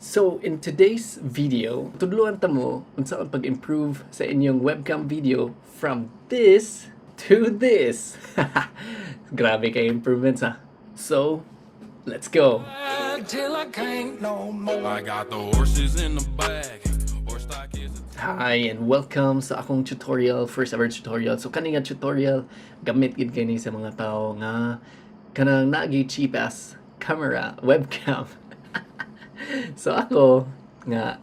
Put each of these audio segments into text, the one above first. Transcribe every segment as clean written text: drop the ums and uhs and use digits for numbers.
So, in today's video, tudluan ta mo unsa ang pag-improve sa inyong webcam video from this to this. Grabe kay improvements, ha. So, let's go. Till I can't no more. I got the horses in the back. Horse stock is Hi and welcome sa akong tutorial, first ever tutorial. So kani nga tutorial gamit gid kini sa mga tao nga kanang naagi cheap ass camera, webcam. So ako nga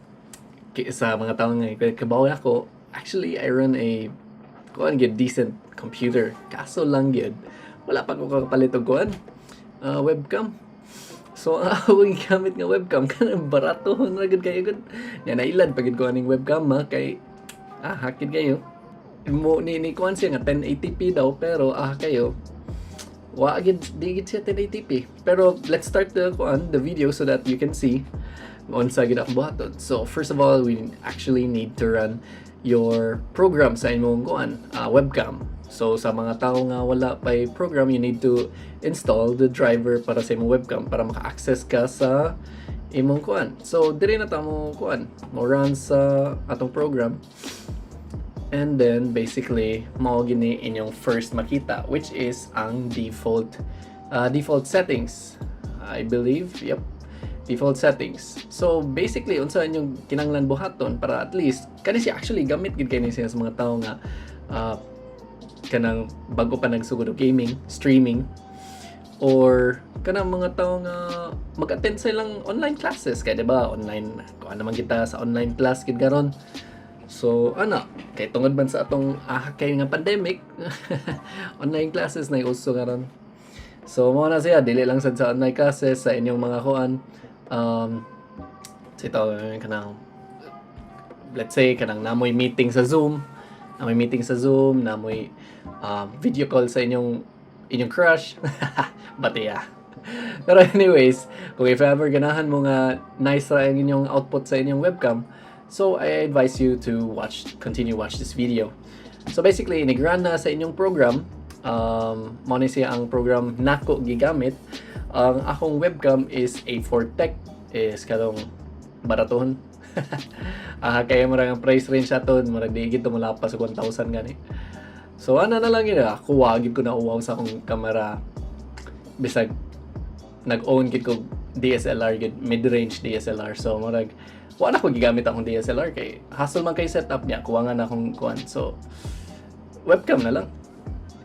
sa mga tao nga kabaw ako, actually I run a kuan gyud, decent computer. Kaso lang gyud wala pa ko kakapalit og kuan webcam. So ang akong gigamit nga webcam kanang barato na gud kayo gud. Nya nailad pa gid ko aning webcam ha kay hakid kayo. Mo ni kuan siya nga 1080p daw, pero kayo wa gid, di gid siya 1080p. Pero let's start the kuan, the video, so that you can see unsa gid akong buhaton. So first of all, we actually need to run your program sa imong kuan, webcam. So sa mga tao nga wala pay program, you need to install the driver para sa imong webcam para maka-access ka sa imong kuan. So diri na ta mo kuan, mo run sa atong program. And then basically mao gini inyong first makita, which is ang default settings. I believe, yep. Default settings. So basically unsa inyong kinahanglan buhaton para at least kani siya, actually gamit gid kay ni siya sa mga tao nga kanang bago pa nagsugod og gaming, streaming, or kanang mga tao nga mag-attend sa ilang online classes kay, di ba, online kuan naman kita sa online class gid karon. So ana, kay tungod man sa atong kay nga pandemic, online classes na uso karon. So mao na siya, dili lang sad sa online classes, sa inyong mga kuan, sa ito kanang, let's say, kanang namoy meeting sa Zoom, namoy meeting sa Zoom, namoy video call sa inyong crush. But yeah. Pero anyways, kung if ever ganahan mo nga nice ra ang inyong output sa inyong webcam, so I advise you to watch continue watch this video. So basically, inig-run na sa inyong program, mao ni siya ang program nako gigamit. Ang akong webcam is A4 Tech, is katong baratohon. Kaya murag ang price range ato, murag di gid to molapas og 1,000 gani. So ana na lang yun, ako wa gid ko na uwaw sa akong kamera bisag nag-own gid ko DSLR gid, mid-range DSLR. So murag wa na ko gigamit akong DSLR kay hassle man kay setup niya, kuha nga na akong kuan. So webcam na lang.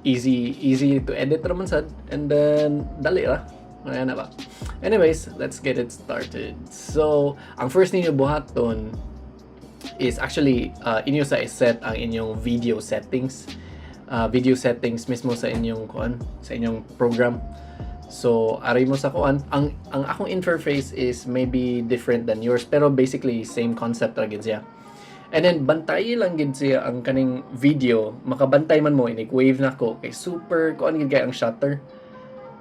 Easy easy to edit ra man sad and then dali ra. Ayan na ba? Anyways, let's get it started. So, ang first ninyo buhaton is actually inyo sa set ang inyong video settings. Video settings mismo sa inyong kuan, sa inyong program. So, aray mo sa kuan, ang akong interface is maybe different than yours, pero basically same concept ra gid siya. And then bantay lang gid siya ang kaning video, makabantay man mo inig wave nako kay super kuan gid kay ang shutter.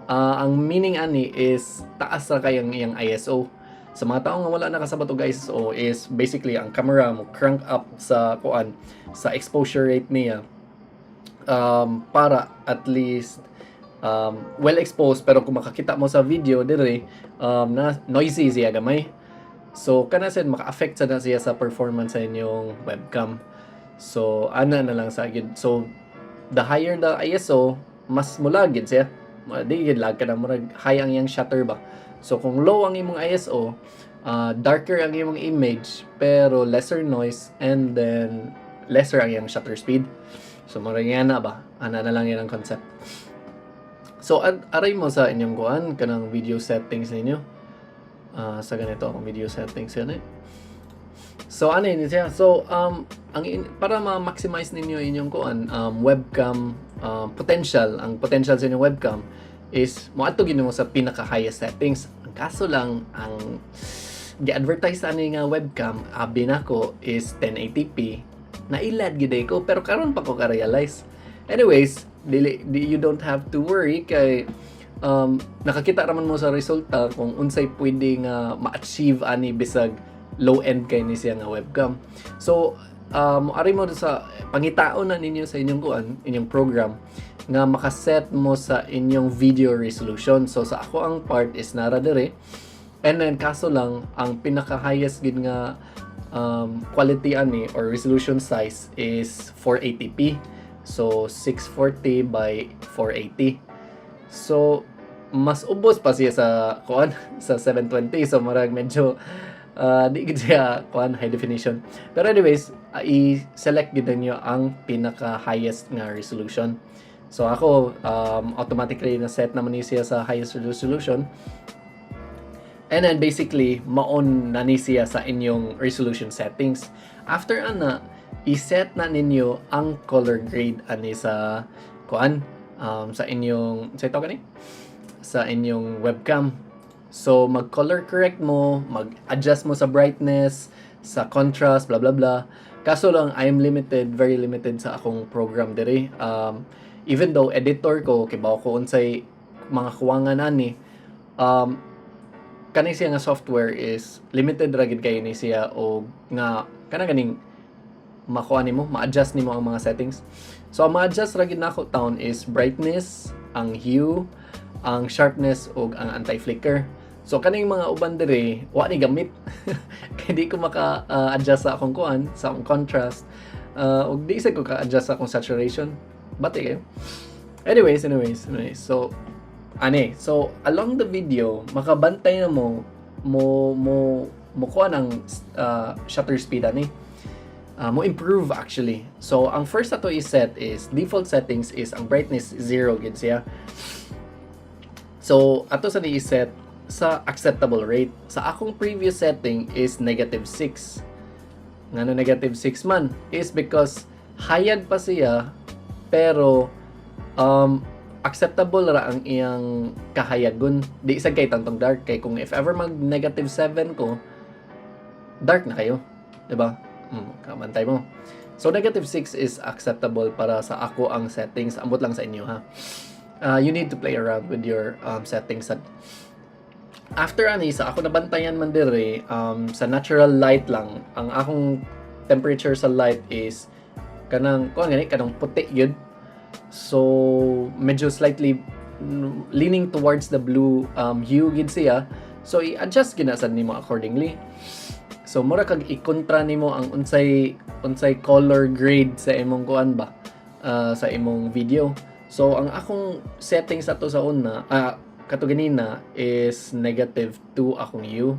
Ang meaning ani is taas ra kay ang iyang ISO. Sa mga tao nga wala nakasabot og ISO is basically ang camera mo crank up sa kuan, sa exposure rate niya para at least well exposed, pero kung makakita mo sa video dire na noisy siya gamay. So kana sad maka-affect sad na siya sa performance sa inyong webcam. So ana na lang sa gid. So the higher the ISO, mas mulag gid siya. Di gid lag ka na, murag high ang iyang shutter ba. So kung low ang imong ISO, darker ang imong image pero lesser noise and then lesser ang iyang shutter speed. So murag yan na ba? Ana na lang yan ang concept. So aray mo sa inyong kuan, kanang video settings ninyo. Sa ganito akong video settings yan eh. So ano yun siya? So para ma-maximize ninyo inyong kuan, webcam potential, ang potential sa inyong webcam is moadto gid mo sa pinaka highest settings. Ang kaso lang, ang gi-advertise ani nga webcam abi nako is 1080p. Nailad gid ko, pero karon pa ko ka-realize. Anyways, dili di, you don't have to worry kay nakakita raman mo sa resulta kung unsay pwede nga ma-achieve ani bisag low end kay ni siya nga webcam. So ari mo sa pangitaon na ninyo sa inyong kuan, inyong program nga makaset mo sa inyong video resolution. So sa ako ang part is nara dire. And then kaso lang, ang pinaka highest gid nga quality ani or resolution size is 480p. So 640 by 480. So mas ubos pa siya sa kuan, sa 720. So marag medyo di gid siya kuan, high definition. Pero anyways, i-select gid ninyo ang pinaka highest nga resolution. So ako, automatically na set naman ni siya sa highest resolution. And then basically, maon na ni siya sa inyong resolution settings. After ana, i-set na ninyo ang color grade ani sa kuan, sa inyong sa ito gani sa inyong webcam. So mag-color correct mo, mag-adjust mo sa brightness, sa contrast, blah blah blah. Kaso lang, I'm limited, very limited sa akong program diri. Even though editor ko, kibaw ko unsay mga kuwangan ani, kani siya nga software is limited ra gid kayo ni siya og nga kana ganing makuha nimo, ma-adjust nimo ang mga settings. So ang ma-adjust ra gid nako taon is brightness, ang hue, ang sharpness ug ang anti-flicker. So kaning mga uban diri wa ni gamit kay di ko maka adjust sa akong kuan, sa akong contrast, ug di sad ko ka-adjust sa akong saturation. Bati kayo. Anyways, anyways, anyways. So ane, so along the video makabantay na mo mo mo mo kuha ng shutter speed ani. Mo improve actually. So ang first ato i-set is default settings is ang brightness 0 gid siya. So ato sa ni i-set sa acceptable rate. Sa akong previous setting is negative 6. Ngano negative 6 man is because hayag pa siya pero acceptable ra ang iyang kahayagon. Di sad kay tantong dark kay kung if ever mag negative 7 ko, dark na kayo. 'Di ba? Kabantay mo. So negative 6 is acceptable para sa ako ang settings. Ambot lang sa inyo ha. You need to play around with your settings. At after ani sa ako nabantayan man dire, sa natural light lang, ang akong temperature sa light is kanang kuan gani, kanang puti yun. So medyo slightly leaning towards the blue hue gid siya. So i-adjust gina sad nimo accordingly. So mura kag i-kontra nimo ang unsay unsay color grade sa imong kuan ba, sa imong video. So ang akong settings ato sa una, kato ganina, is negative 2 akong hue.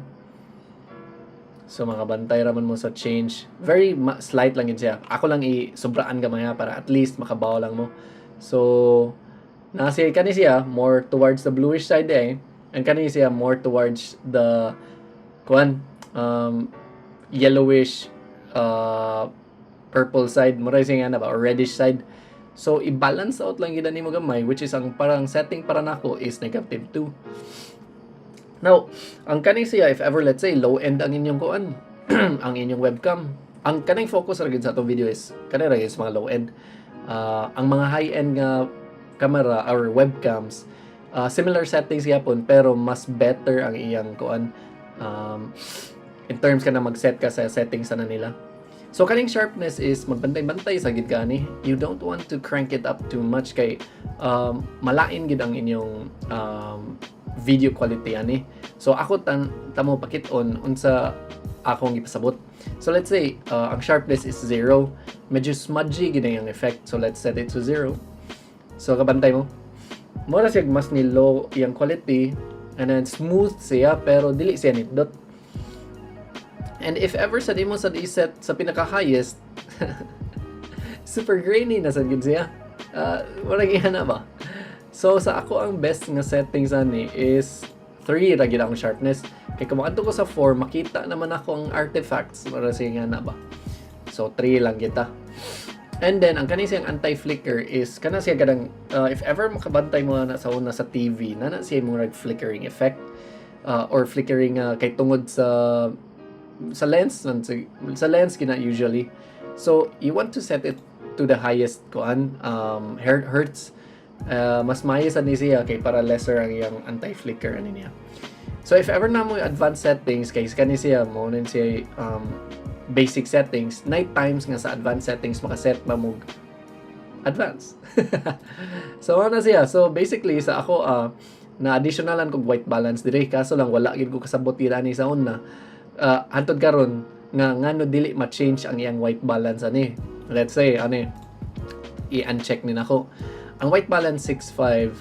So makabantay raman mo sa change. Very slight lang yun siya. Ako lang i-sobraan gamay ha, para at least makabaw lang mo. So nasi kani siya more towards the bluish side eh. And kani siya more towards the kuan, yellowish purple side, mura siya nga na ba, or reddish side. So i-balance out lang gid nimo gamay, which is ang parang setting para nako is negative 2. Now, ang kaning siya, if ever, let's say, low end ang inyong kuan, ang inyong webcam, ang kaning focus ra gid sa atong video is kani ra gid sa mga low end. Ang mga high end nga camera or webcams, similar settings gyapon pero mas better ang iyang kuan in terms ka na mag-set ka sa settings na nila. So kaning sharpness is magbantay-bantay sa gid ka ani. You don't want to crank it up too much kay malain gid ang inyong video quality ani. So ako tan tamo pakit-on unsa akong ipasabot. So let's say ang sharpness is 0. Medyo smudgy gid ang effect. So let's set it to 0. So kabantay mo. Mura siya mas ni low iyang quality and then smooth siya pero dili siya nindot. And if ever sa di mo sa i-set sa pinaka highest, super grainy na sad gid siya. Wala na ba? So sa ako ang best nga settings ani is 3 ra gid akong sharpness. Kay kung makadto ko sa 4, makita naman ako ang artifacts para siya nga na ba. So 3 lang kita. And then ang kani siyang anti-flicker is kana siya gadang if ever makabantay mo na sa una sa TV, na na siya mo flickering effect or flickering kay tungod sa lens man, sa lens gina usually. So you want to set it to the highest kuan hertz. Mas maayo sa ni siya kay para lesser ang iyang anti-flicker ani niya. So if ever na mo advanced settings kay kani siya mo nun siya basic settings, night times nga sa advanced settings makaset ba mo advance. So ano siya? So basically sa ako Na additionalan kog white balance dire, kaso lang wala gid ko kasabot ani sa una. Hantod karon nga ngano dili ma-change ang iyang white balance ani. Let's say ani i-uncheck ni nako. Ang white balance 6.5,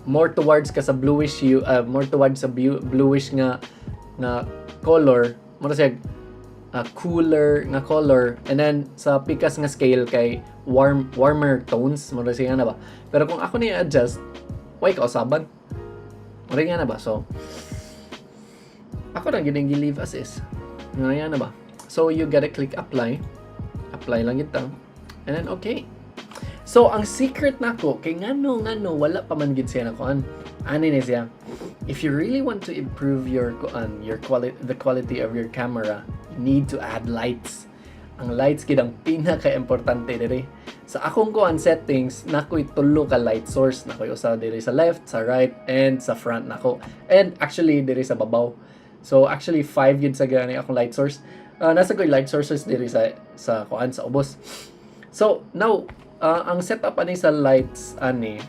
more towards ka sa bluish hue, more towards sa bluish nga color, mura siya cooler nga color, and then sa pikas nga scale kay warmer tones, mura siya na ba. Pero kung ako ni adjust, way kausaban. Mura nga na ba? So ako lang gid leave as is. Nga na ba? So you gotta click apply. Apply lang kita. And then okay. So ang secret nako kay ngano wala pa man gid siya na kuan. Ani ni siya. If you really want to improve your kuan, your quality the quality of your camera, you need to add lights. Ang lights gid ang pinaka-importante diri. Sa akong kuan settings, nakoy tulo ka light source. Nakoy usa diri sa left, sa right, and sa front nako. And actually diri sa babaw. So actually five yun sa gani akong light source. Nasa ko'y light sources diri sa kuan, sa ubos. So now ang setup ani sa lights ani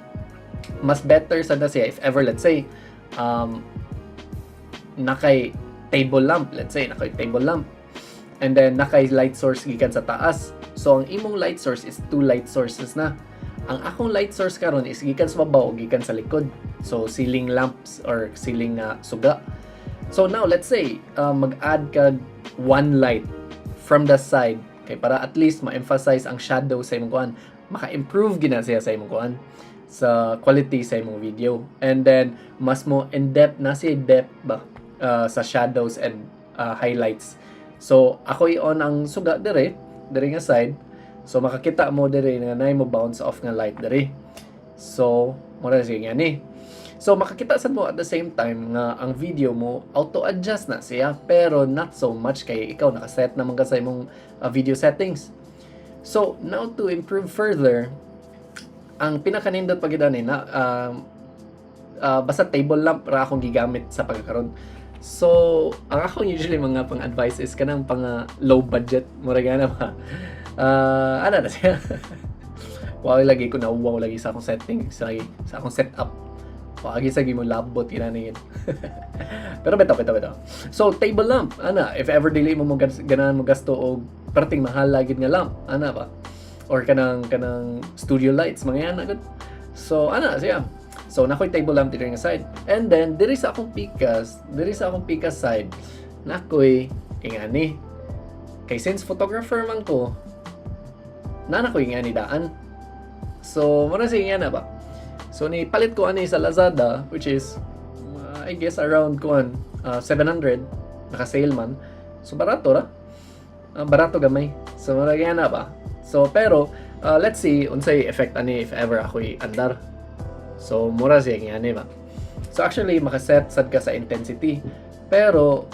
mas better sa na siya if ever, let's say, nakay table lamp, let's say nakay table lamp and then nakay light source gikan sa taas. So ang imong light source is two light sources na. Ang akong light source karon is gikan sa babaw o gikan sa likod, so ceiling lamps or ceiling nga suga. So now let's say mag-add kag one light from the side kay para at least ma-emphasize ang shadow sa imong kuan, maka-improve gina siya sa imong kuan, sa quality sa imong video, and then mas mo in depth na siya, depth ba, sa shadows and highlights. So ako i-on ang suga dire nga side, so makakita mo dire nga naay mo bounce off nga light dire. So mura siya nga ni. So makakita sad mo at the same time nga ang video mo auto adjust na siya, pero not so much kay ikaw nakaset naman ka sa imong video settings. So now to improve further, ang pinakanindot pag ani na basta table lamp ra akong gigamit sa pagkakaron. So, ang akong usually mga pang-advice is kanang pang low budget, mura gana ba. Ano na siya? Wow, lagi ko na wow lagi sa akong setting, sa akong setup. Wagi sa mo labot ina yun. Pero beto, beto, beto. So, table lamp, ana, if ever dili mo ganahan mo gasto og perting mahal lagi nga lamp, ana ba? Or kanang studio lights, mga yan agad. So, ana siya. So, nakoy table lamp diri nga side. And then, diri sa akong pikas side, nakoy ingani. Kay since photographer man ko, na nakoy ingani daan. So, muna siya ingana ba? So, ni palit ko ani sa Lazada, which is, I guess around kuan, 700, naka-sale man. So, barato ra. Barato gamay. So, mura na ba? So, pero, let's see, unsay effect ani if ever ako'y andar. So, mura siya ngani ba? So, actually, makaset sad ka sa intensity. Pero,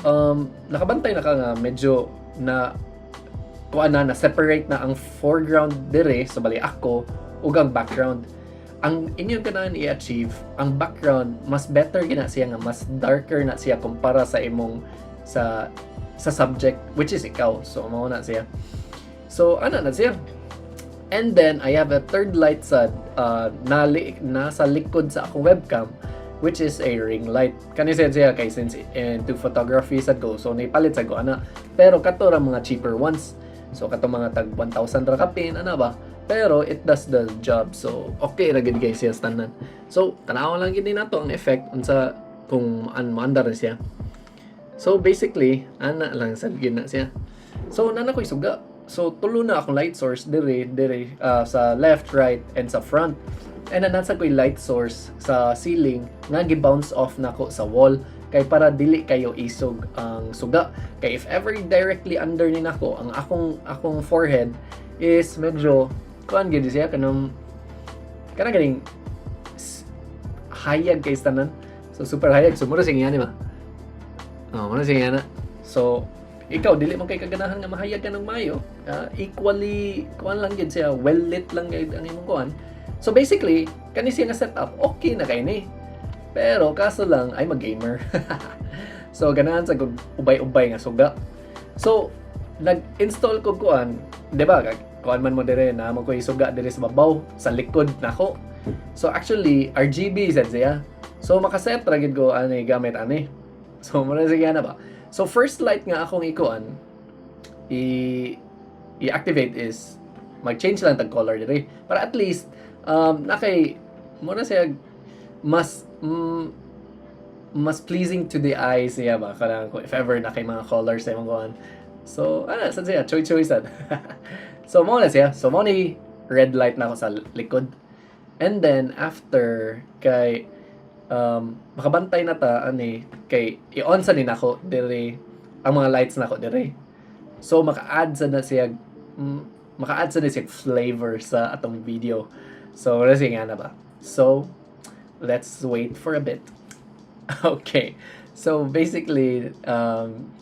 nakabantay na ka nga medyo na kuan na, na separate na ang foreground dire, so bali ako, ug ang background. Ang inyong ganahan i-achieve, ang background, mas better gina siya nga mas darker na siya kumpara sa imong sa subject, which is ikaw. So, mao na siya. So, ano na siya? And then, I have a third light sa nasa likod sa akong webcam, which is a ring light. Kani siya siya kay since into photography sad ko, so nipalit sa ko ana. Pero kato ra mga cheaper ones. So kato mga tag 1,000 ra kapin ana ba? Pero it does the job. So okay ra gid guys siya tanan. So tanaw lang gid ni nato ang effect unsa kung an maandar na siya. So basically, ana lang sad gid na siya. So nana ko'y suga. So tulo na akong light source dire sa left, right, and sa front. And then nasa ko'y light source sa ceiling nga gi-bounce off nako sa wall kay para dili kayo isog ang suga. Kay if ever directly under ni nako ang akong forehead is medyo kuan gid siya, kanang kanang ganing hayag kay tanan. So super hayag. So mura siya ngani ba? Oh, mura siya ngana. So ikaw dili man kay kaganahan nga mahayag ka ng mayo, equally kuan lang gid siya, well lit lang gid ang imong kuan. So basically, kani siya nga setup, okay na kay ni. Pero kaso lang I'm a gamer. So ganahan sa kog ubay-ubay nga suga. So nag-install ko kuan, 'di ba? kuan man mo dire na mo ko isuga dire sa babaw sa likod nako. So actually RGB sad siya. So makaset ra gid ko ani gamit ani. So mura sige na ba. So first light nga akong ikuan i i-activate is mag-change lang tag color dire para at least nakay mura siya mas mas pleasing to the eyes siya ba, kanang kung if ever na kay mga colors sa imong kuan. So ana sad siya, choice choice sad. So mo na siya. So mo ni red light na ako sa likod. And then after kay makabantay na ta ani kay i-on sa ni nako dire ang mga lights nako dire. So maka-add sa na siya maka-add sa na siya flavor sa atong video. So wala siya nga na ba. So let's wait for a bit. Okay. So basically,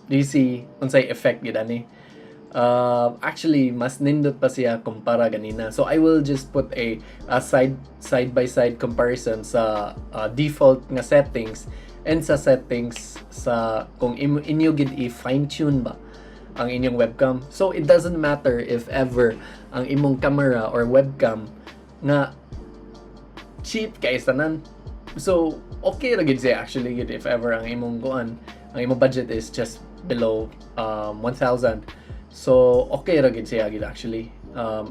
do you see unsay effect gid ani? Actually, mas nindot pa siya kumpara ganina. So I will just put a side side by side comparison sa default nga settings and sa settings sa kung inyo gid i fine tune ba ang inyong webcam. So it doesn't matter if ever ang imong camera or webcam nga cheap kay tanan. So okay ra gid siya actually gid if ever ang imong kuan, ang imong budget is just below 1,000. So okay ra gid siya gid actually.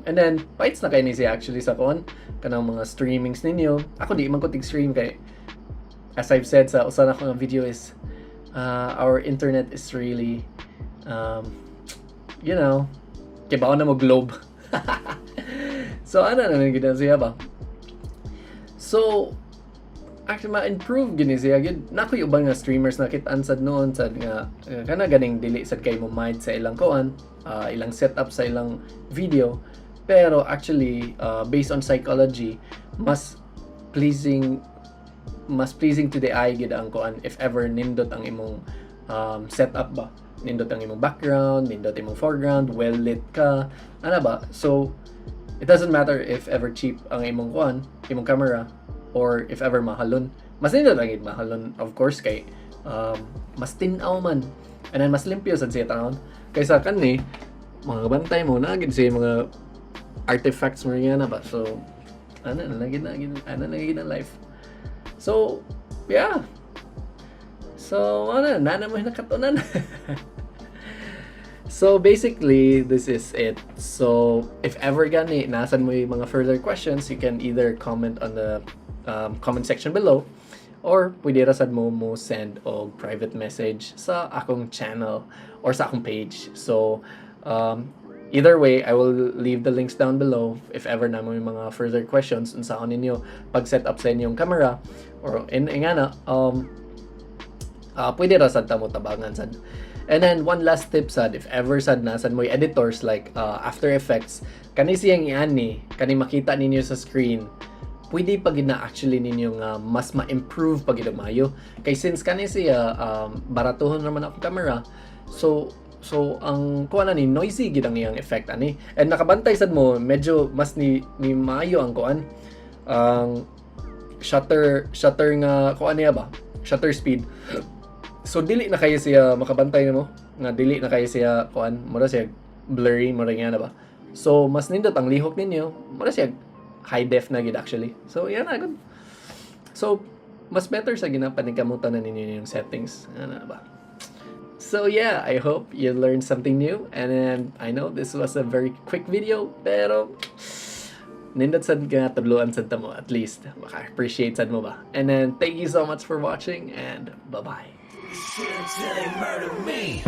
And then fights na kay ni siya actually sa kuan kanang mga streamings ninyo. Ako di man ko tig stream kay as I've said sa usa na ko nga video is our internet is really kay baon na mo Globe. So ana na gid na siya ba. So actually ma-improve gini siya gid. Nakoy uban nga streamers nakit-an sad noon sad nga kana ganing dili sad kay mo mind sa ilang kuan, ilang setup sa ilang video, pero actually based on psychology mas pleasing to the eye gid ang kuan if ever nindot ang imong setup ba, nindot ang imong background, nindot imong foreground, well lit ka ana ba. So it doesn't matter if ever cheap ang imong kuan, imong camera, or if ever mahalon. Mas nindot ang mahalon of course kay mas tin-aw man and then mas limpyo sad siya tan-awon kaysa kani mga bantay mo na gid siya mga artifacts mo nga na ba. So ana na lagi na ana na gid ang life. So yeah, so ano na na mo nakatunan. So basically, this is it. So if ever gani nasan mo yung mga further questions, you can either comment on the comment section below or pwede ra sad mo mo send og private message sa akong channel or sa akong page. So either way, I will leave the links down below if ever na mo yung mga further questions unsaon ninyo pag set up sa inyong camera or in ingana pwede ra sad ta mo tabangan sad. And then one last tip sad, if ever sad na sad mo yung editors like After Effects, kani siyang iani, kani makita ninyo sa screen, pwede pa gid na actually ninyo nga mas ma-improve pa gid og maayo. Kay since kani siya baratuhon naman akong camera, so ang kuan ani noisy gid ang iyang effect ani. And nakabantay sad mo medyo mas ni maayo ang kuan ang shutter nga kuan niya ba? Shutter speed. So dili na kayo siya makabantay nimo nga dili na kayo siya kuan, mura siya blurry, mura nga na ba. So mas nindot ang lihok ninyo, mura siya high def na gid actually. So yan na good. So mas better sa ginapaningkamutan na ninyo yung settings ano ba. So yeah, I hope you learned something new, and then I know this was a very quick video, pero nindot sad nga tudloan sad ta mo, at least maka-appreciate sad mo ba. And then thank you so much for watching and bye-bye. Shit until they murder me.